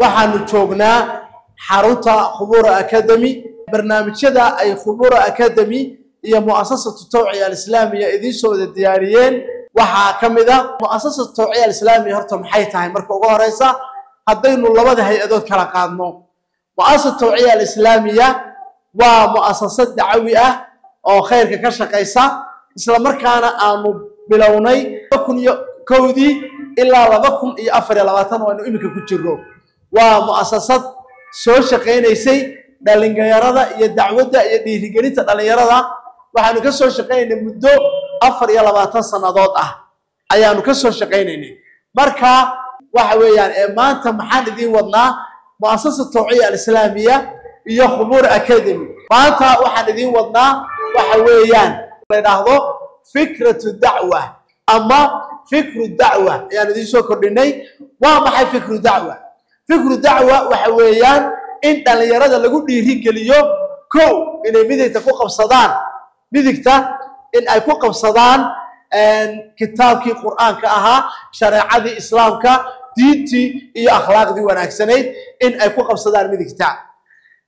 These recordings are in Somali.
Waxaanu joognaa xarunta Khubura Academy. Barnaamijyada ay Khubura Academy iyo Mu'asasatu Tawciya Alislaamiya idiin soo wada diyaariyeen waxaa ka mid a Mu'asasatu Tawciya Alislaamiya. Horta maxay tahay? Marka ugu horeysa, haddaynu labada hay-adood kala qaadno, Mu'asasatu Tawciya Alislaamiya waa mu'asasad dacawi ah oo khayrka ka shaqaysa, isla markaana aanu bilownay 2001-dii ilaa 2024 oo aynu iminka ku jirno. Waa mu'asasad soo shaqaynaysay dhalinyarada iyo dacwadda iyo dhiirigelinta dhalinyarada. Waxaanu ka soo shaqaynaynay muddo 24 sannadood ah ayaanu ka soo shaqaynaynay. Marka waxa weeyaan, ee maanta maxaan idiin wadnaa? Mu'asasa Tawciya Alislaamiya iyo Khubur Academy maanta waxaan idiin wadnaa waxa weeyaan la idhaahdo fikratu dacwa ama fikru dacwa ayaan idiin soo kordhinay. Waa maxay fikru dacwa? Fikru dacwa waxa weeyaan in dhalinyarada lagu dhiirigeliyo, kow, inay midigta ku qabsadaan, midigta in ay ku qabsadaan kitaabkii Qur'aanka ahaa, shareecadii Islaamka, diintii iyo akhlaaqdii wanaagsanayd in ay ku qabsadaan midigta,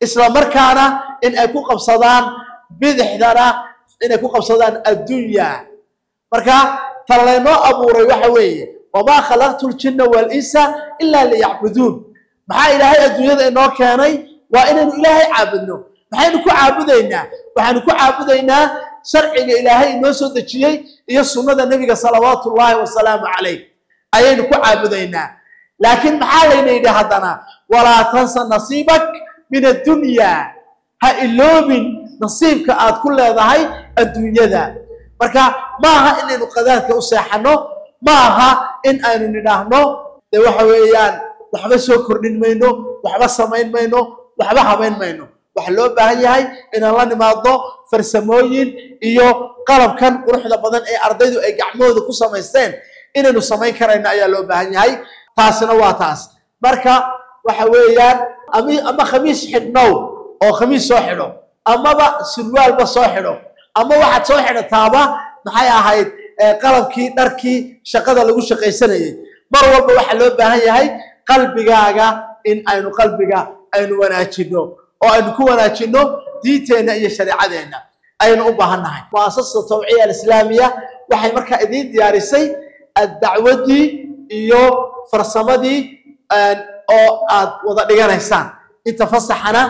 isla markaana in ay ku qabsadaan bidixdana inay ku qabsadaan addunya. Marka tan laynoo abuuray waxa weeye: wamaa khalaqtu ljinna walinsa ilaa liyacbuduun. Maxaa Ilaahay adduunyada inoo keenay? Waa inaynu Ilaahay caabudno. Maxaynu ku caabudaynaa? Waxaanu ku caabudaynaa sharciga Ilaahay inoo soo dejiyey iyo sunnada Nebiga salawaatu ullaahi wasalaamu calayh ayaynu ku caabudaynaa. Laakiin maxaa layna yidhi haddana? Walaa tansa nasiibak min addunya, ha iloobin nasiibka aad ku leedahay adduunyada. Marka ma aha inaynu qadaadka u seexanno, ma aha in aynu nidhaahno dee waxa weeyaan waxba soo kordhin mayno, waxba samayn mayno, waxba habayn mayno. Waxaa loo baahan yahay inaan la nimaadno farsamooyin iyo qalabkan quruxda badan ee ardaydu ay gacmahooda ku samaysteen inaynu samayn karayno ayaa loo baahan yahay. Taasina waa taas. Marka waxa weeyaan, ama khamiis xidhnow oo khamiis soo xidho, amaba surwaalba soo xidho, ama waxaad soo xidhataaba maxay ahayd qalabkii dharkii shaqada lagu shaqaysanayay. Mar walba waxaa loo baahan yahay qalbigaaga in aynu qalbiga aynu wanaajino oo aynu ku wanaajino diinteenna iyo shareecadeenna ayaynu u baahan nahay. Mu'asasada Tawciya Alislaamiya waxay markaa idiin diyaarisay dacwaddii iyo farsamadii oo aad wada dhiganaysaan. Inta fasaxana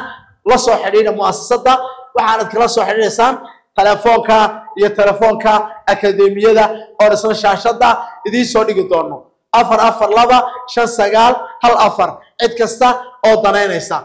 la soo xidhiidha mu'asasadda. Waxaanad kala soo xidhiidhaysaan telefoonka iyo telefoonka akademiyada oo isla shaashadda idiin soo dhigi doono, 4425914, cid kasta oo danaynaysa.